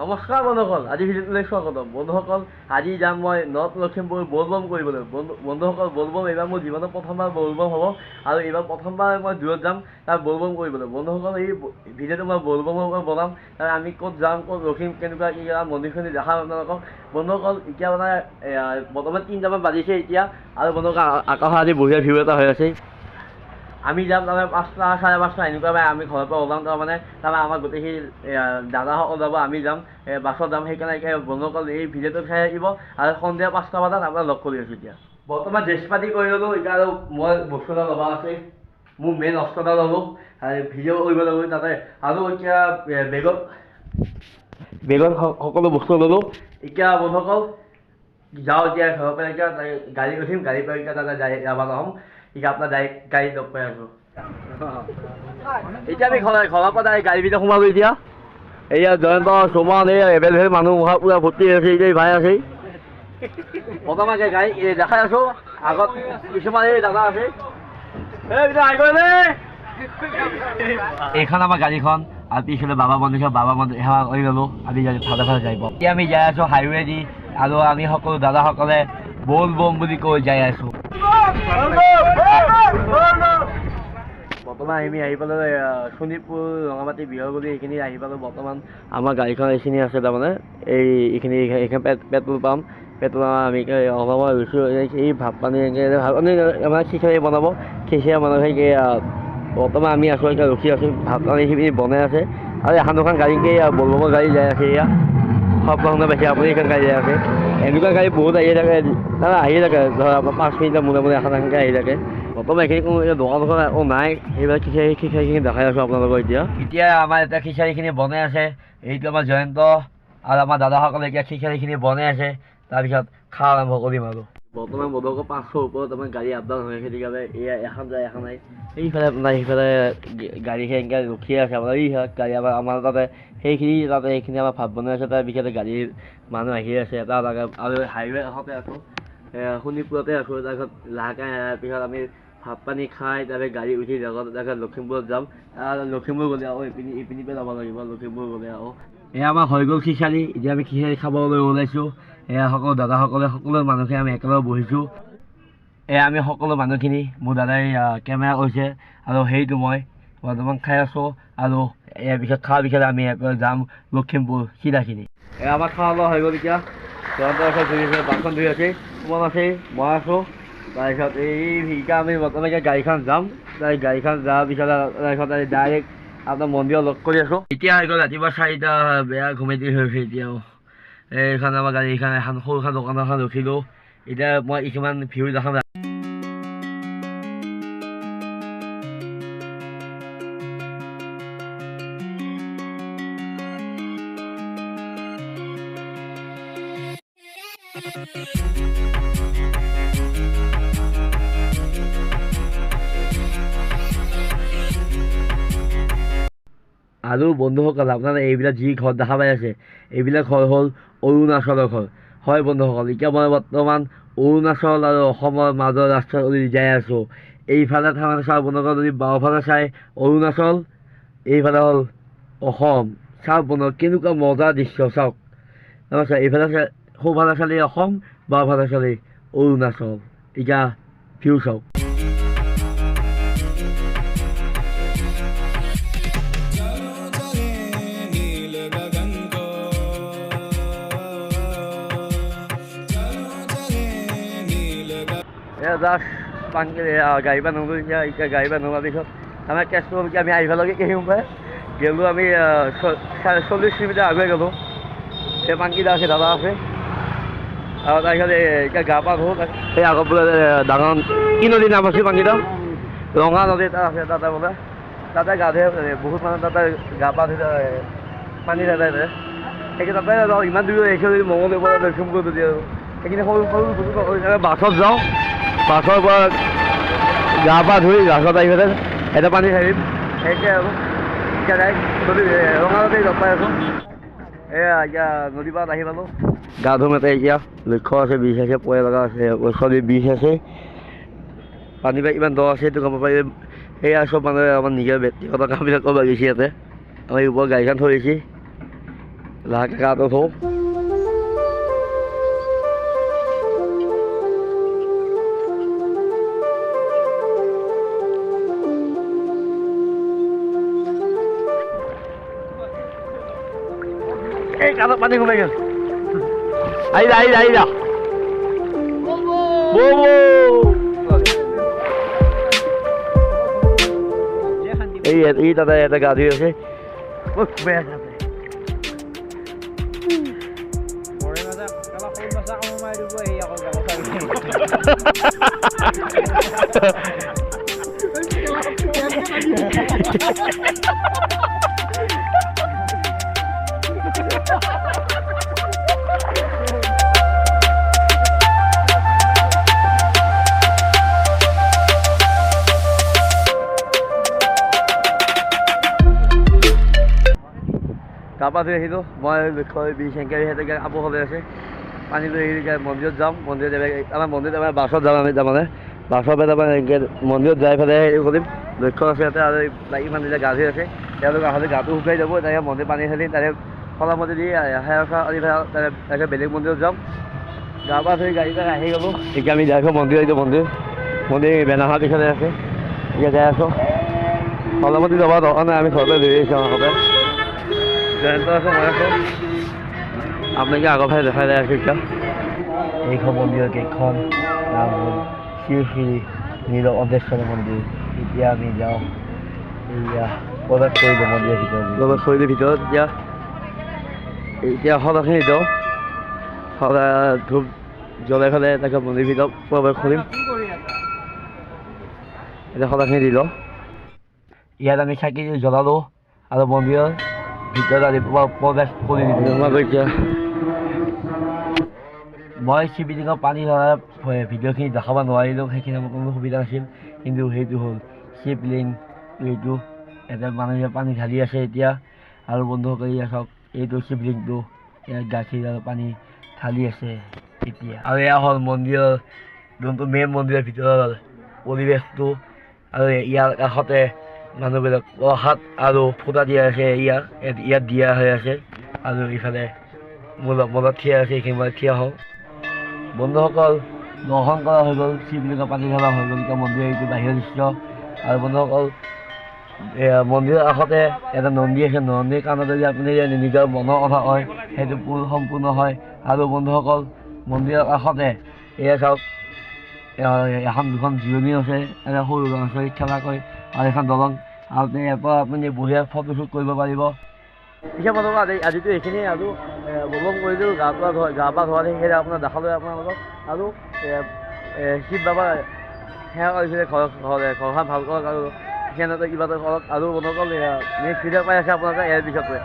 নমস্কাৰ বন্ধুসকল, আজি ভিডিঅ'টোলৈ স্বাগতম। বন্ধুসকল, আজি যাম মই নৰ্থ লখিমপুৰ বলবম কৰিবলৈ। বন্ধুসকল, বলবম এইবাৰ মোৰ জীৱনৰ প্ৰথমবাৰ বলবম হ'ব আৰু এইবাৰ প্ৰথমবাৰ মই দূৰত যাম তাৰ বলবম কৰিবলৈ। বন্ধুসকল, এই ভিডিঅ'টো মই বলবমৰ ওপৰত বনাম। তাৰ আমি ক'ত যাম, ক'ত ৰখিম, কেনেকুৱা কি মন্দিৰখিনি দেখাম আপোনালোকক। বন্ধুসকল, এতিয়া মানে বৰ্তমান 3টামান বাজিছে এতিয়া। আৰু বন্ধুসকল, আকাশত আজি বঢ়িয়া ভিউ এটা হৈ আছে। আমি যাম তাৰমানে 5টা 5:30 এনেকুৱা পাই আমি ঘৰৰ পৰা ওলাম। তাৰমানে আমাৰ গোটেইখিনি দাদাসকল যাব, আমি যাম, বাছত যাম। সেইকাৰণে বন্ধুসকল এই ভিডিঅ'টো চাই থাকিব আৰু সন্ধিয়া 5টা বজাত আপোনাক লগ কৰি আছোঁ। এতিয়া বৰ্তমান ড্ৰেছ পাতি কৰি ল'লোঁ। এতিয়া আৰু মই বস্তু এটা ল'ব আছে, মোৰ মেইন অস্ত্ৰ এটা ল'লোঁ আৰু ভিডিঅ' কৰিব লাগিব তাতে। আৰু এতিয়া বেগত সকলো বস্তু ল'লোঁ। এতিয়া বন্ধুসকল যাওঁ, এতিয়া ঘৰৰ পৰা এতিয়া গাড়ী উঠিম, গাড়ীৰ পৰা এতিয়া তাতে যাব নহ'ম। এতিয়া আপোনাৰ ডাইৰেক্ট গাড়ীত লগ পাই আছোঁ। এতিয়া আমি ঘৰৰ পৰা ডাইৰেক্ট গাড়ীৰ ভিতৰত সোমালোঁ। এতিয়া এইয়া জয়ন্ত, সুমন, এই এভেইলেবল মানুহ পূৰা ভৰ্তি হৈ আছে। এতিয়া ভাই আছে বৰ্তমান গাড়ী দেখাই আছোঁ। আগত কিছুমান এই দাদা আছে। এইখন আমাৰ গাড়ীখন আৰু পিছফালে বাবা মন্দিৰ, বাবা মন্দিৰ সেৱা কৰি ল'লোঁ। আমি ভালে ভালে যাই পাওঁ। এতিয়া আমি যাই আছোঁ হাইৱে দি আৰু আমি সকলো দাদাসকলে বল বম বুলি কৈ যাই আছোঁ। বৰ্তমান আমি আহি পালোঁ শোণিতপুৰ, ৰঙামাটি, বিহগুৰি এইখিনি আহি পালোঁ। বৰ্তমান আমাৰ গাড়ীখন এইখিনি আছে, তাৰমানে এই এইখিনি এইখন পেট্ৰল পাম্প, পেট্ৰল পাম্প আমি অলপমান ৰুইছোঁ। এই ভাত পানী এনেকৈ ভাত পানী আমাৰ খিচিৰি বনাব, খিচিৰি বনাব। সেই বৰ্তমান আমি আছোঁ এতিয়া ৰখি আছোঁ, ভাত পানীখিনি বনাই আছে। আৰু এখন দুখন গাড়ীকে বলবমৰ গাড়ী যাই আছে। এয়া সপ্তাহ শুনা পাইছে আপুনি, এইখন গাড়ী যাই আছে। এনেকুৱা গাড়ী বহুত আহিয়ে থাকে, তাৰমানে আহিয়ে থাকে। ধৰক আপোনাৰ 5 মিনিটৰ মূৰে মূৰে এখন এখনকৈ আহি থাকে। বৰ্তমান এইখিনি কোনো দোকান চোকান একো নাই। সেইবিলাক খিচাৰিখিনি দেখাই আছোঁ আপোনালোকক। এতিয়া আমাৰ এতিয়া খিচাৰিখিনি বনাই আছে। এইটো আমাৰ জয়ন্ত আৰু আমাৰ দাদাসকলে এতিয়া খিচাৰিখিনি বনাই আছে। তাৰপিছত খোৱা আৰম্ভ কৰিম। আৰু বৰ্তমান বন্ধুসকল 500 ওপৰত আমাৰ গাড়ী আপ ডাউন হৈ আছে। তেতিয়াহ'লে এয়া এখন যায় এখন নাই। সেইফালে আপোনাৰ সেইফালে গাড়ীখিনি এনেকৈ ৰখি আছে। আপোনাৰ এই গাড়ী আমাৰ তাতে সেইখিনি তাতে সেইখিনি আমাৰ ভাত বনাই আছে। তাৰ পিছতে গাড়ীৰ মানুহ আহি আছে এটা এটাকৈ। আৰু হাইৱে কাষতে আছোঁ, শোণিতপুৰতে আছোঁ। তাৰপিছত লাহেকৈ পিছত আমি ভাত পানী খাই তাৰপিছত গাড়ী উঠি লগত তাৰপিছত লখিমপুৰত যাম। লখিমপুৰ গ'লে আকৌ ইপিনি পৰা যাব লাগিব। লখিমপুৰ গ'লে আকৌ এয়া আমাৰ হৈ গ'ল খিচাৰি। এতিয়া আমি খিচাৰি খাবলৈ ওলাইছোঁ। এয়া সকলো দাদাসকলে সকলো মানুহখিনি আমি একেলগে বহিছোঁ। এয়া আমি সকলো মানুহখিনি, মোৰ দাদাই কেমেৰা কৰিছে আৰু সেইটো মই বৰ্তমান খাই আছোঁ। আৰু ইয়াৰ পিছত খোৱাৰ পিছত আমি একেলগে যাম লখিমপুৰ চিধাখিনি। এয়া আমাৰ খোৱা লোৱা হৈ গ'ল। এতিয়া জয়ন্ত আছে, ধুই আছে, বাচন ধুই আছে, সুমন আছে, মই আছোঁ। তাৰপিছত এই এতিয়া আমি বৰ্তমান এতিয়া গাড়ীখন যাম। গাড়ীখন যোৱাৰ পিছত তাৰপিছত ডাইৰেক্ট আপোনাৰ মন্দিৰত লগ কৰি আছোঁ। এতিয়া হৈ গ'ল ৰাতিপুৱা 4টা, বেয়া ঘুমেটি হৈছে এতিয়াও। এইখন আমাৰ গাড়ীখন এখন সৰু এখন দোকান এখন ৰখিলোঁ। এতিয়া মই কিছুমান ভিউ দেখাম। আৰু বন্ধুসকল, আপোনালোকে এইবিলাক যি ঘৰ দেখা পাই আছে, এইবিলাক ঘৰ হ'ল অৰুণাচলৰ ঘৰ। হয় বন্ধুসকল, এতিয়া মই বৰ্তমান অৰুণাচল আৰু অসমৰ মাজৰ ৰাস্তাত যাই আছোঁ। এইফালে তাৰমানে চাওক বন্ধুসকল, যদি বাওঁফালে চাই অৰুণাচল, এইফালে হ'ল অসম। চাওক বন্ধুসকল কেনেকুৱা মজা দৃশ্য চাওক। নমস্কাৰ, এইফালে সোঁফালে চালে অসম, বাওঁফালে চালে অৰুণাচল। এতিয়া ভিউ চাওক। জাষ্ট গাড়ী পৰা নগ'লো। এতিয়া গাড়ী পৰা নমাৰ পিছত আমাৰ কেছটো আমি আহিব লাগে কেইখিনি পাই গ'লোঁ। আমি 40 কিলোমিটাৰ আগুৱাই গ'লোঁ। সেই পাংকিদা আছে, দাদা আছে। আৰু তাৰপিছত এতিয়া গা পা ধো। সেই আগত বোলে ডাঙৰ কি নদীৰ নাম আছিল পাংকিদা? ৰঙা নদী এটা আছে তাতে বোলে, তাতে গা ধুৱে বহুত মানুহ, তাতে গা পা ধুই পানী তাতে সেইখিনি তাতে যাওঁ। ইমান দূৰ আহিছোঁ যদি মঙলদৈ পৰা লখিমপুৰ যদি আৰু সেইখিনি সৰু সৰু বাছত যাওঁ। বাছৰ পৰা গা পা ধুই বাছত আহি পেলাই এটা পানী খাই দিম। সেইটোৱে আৰু এতিয়া ডাইৰেক্ট নদী ৰঙা নদী লগ পাই আছোঁ। এয়া এতিয়া নদী পাৰত আহি পালোঁ, গা ধুম ইয়াতে। এতিয়া লক্ষ্য আছে, বীজ আছে, পৰে লগা আছে, চৰি বীজ আছে। পানী বা ইমান দ আছে সেইটো গম পাৰি। সেয়া চব মানুহে আমাৰ নিজৰ ব্যক্তিগত কামবিলাক কৰিব গৈছে ইয়াতে। আমি ওপৰত গাড়ীখন থৈ দিছে, লাহেকৈ গাটো ধোওঁ। এই কাণত পানী সোমাই গ'ল। আহি যা, আহি যা, আহি যা। এই এই তাতে এটা গা ধুই আছে। গা পা ধুই আহিলোঁ মই, লক্ষ্য বিষ সেনেকৈ সিহঁতে কাপোৰ সলাই আছে। পানী লৈ আহিলোঁ, এতিয়া মন্দিৰত যাম। মন্দিৰত আমাৰ মন্দিৰত আমাৰ বাছত যাম আমি, তাৰমানে বাছৰ পৰা তাৰমানে এনেকৈ মন্দিৰত যাই পেলাই হেৰি কৰিম। লক্ষ্য আছে ইয়াতে আৰু বাকী মানুহবিলাক গা ধুই আছে, তেওঁলোক আহোঁতে গাটো শুকাই যাব। তাৰে মন্দিৰ পানী ঢালি তাৰে ফলামতি দি সেৱা চেৱা কৰি পেলাই তাৰপিছত বেলেগ মন্দিৰত যাম। গা পা ধুই গাড়ীত আহি গ'লোঁ। এতিয়া আমি যাই আছোঁ মন্দিৰ, এইটো মন্দিৰ মন্দিৰ বেনাহাৰ পিছতে আছে। এতিয়া যাই আছোঁ, ফলামতি যাব দৰকাৰ নাই, আমি ঘৰতে ধুই আহিছোঁ। আমাৰ ঘৰতে জয়ন্ত আছে, মই আছোঁ। আপোনালোকে আগৰ ফালে দেখাই যাই আছোঁ। এতিয়া এইখন মন্দিৰৰ কেইখন নাম হ'ল শ্ৰী শ্ৰী নীলকণ্ঠেশ্বৰ মন্দিৰ। এতিয়া আমি যাওঁ, এয়া প্ৰৱেশ কৰিলোঁ মন্দিৰৰ ভিতৰত। প্ৰৱেশ কৰিলোঁ ভিতৰত। এতিয়া এতিয়া শৰাখিনি দিওঁ, শৰাই ধূপ জ্বলাই পেলাই তাৰপিছত মন্দিৰৰ ভিতৰত প্ৰৱেশ কৰিম। এতিয়া শৰাখিনি দি লওঁ। ইয়াত আমি চাকি জ্বলালোঁ আৰু মন্দিৰৰ ভিতৰত আহি প্ৰৱেশ কৰি দিলোঁ। এতিয়া মই শিৱলিঙৰ পানী ঢলা ভিডিঅ'খিনি দেখাব নোৱাৰিলোঁ, সেইখিনি মোৰ কোনো সুবিধা নাছিল। কিন্তু সেইটো হ'ল শিৱলিং, এইটো এটা মানুহে পানী ঢালি আছে এতিয়া। আৰু বন্ধুসকল এয়া চাওক, এইটো শিৱলিংটো ইয়াত গাখীৰ আৰু পানী ঢালি আছে এতিয়া। আৰু এয়া হ'ল মন্দিৰৰ যোনটো মেইন মন্দিৰৰ ভিতৰৰ পৰিৱেশটো। আৰু ইয়াৰ কাষতে মানুহবিলাক প্ৰসাদ আৰু ফুটা দিয়া আছে, ইয়াত দিয়া হৈ আছে। আৰু ইফালে মূলত থিয় আছে, এইখিনি মই থিয় হওঁ। বন্ধুসকল দৰ্শন কৰা হৈ গ'ল, শিৱলিঙৰ পানী ঢলা হৈ গ'ল। এতিয়া মন্দিৰৰ এইটো বাহিৰৰ দৃশ্য। আৰু বন্ধুসকল মন্দিৰৰ কাষতে এটা নন্দী আছে, নন্দীৰ কাণত যদি আপুনি নিজৰ মনৰ কথা কয় সেইটো সম্পূৰ্ণ হয়। আৰু বন্ধুসকল মন্দিৰৰ কাষতে এয়া চাওক, এখন দুখন জিৰণি আছে, এটা সৰু ল'ৰা ছোৱালীক খেলা কৰে আৰু এখন দলং। আৰু ইয়াৰ পৰা আপুনি বঢ়িয়া ফটোশ্বুট কৰিব পাৰিব। পিছে বন্ধুসকল আজিতো এইখিনিয়ে আৰু বলবম কৰিলোঁ, গা পা ধোৱা সেইখিনি আপোনাক দেখালোঁ আপোনালোকক। আৰু শিৱ বাবা সেৱা কৰিছিলে, ঘৰখন ভাল কৰক আৰু সেনেকৈ কিবা এটা কৰক। আৰু বন্ধুসকল নেক্সট ভিডিঅ' পাই আছে আপোনালোকে ইয়াৰ পিছতে।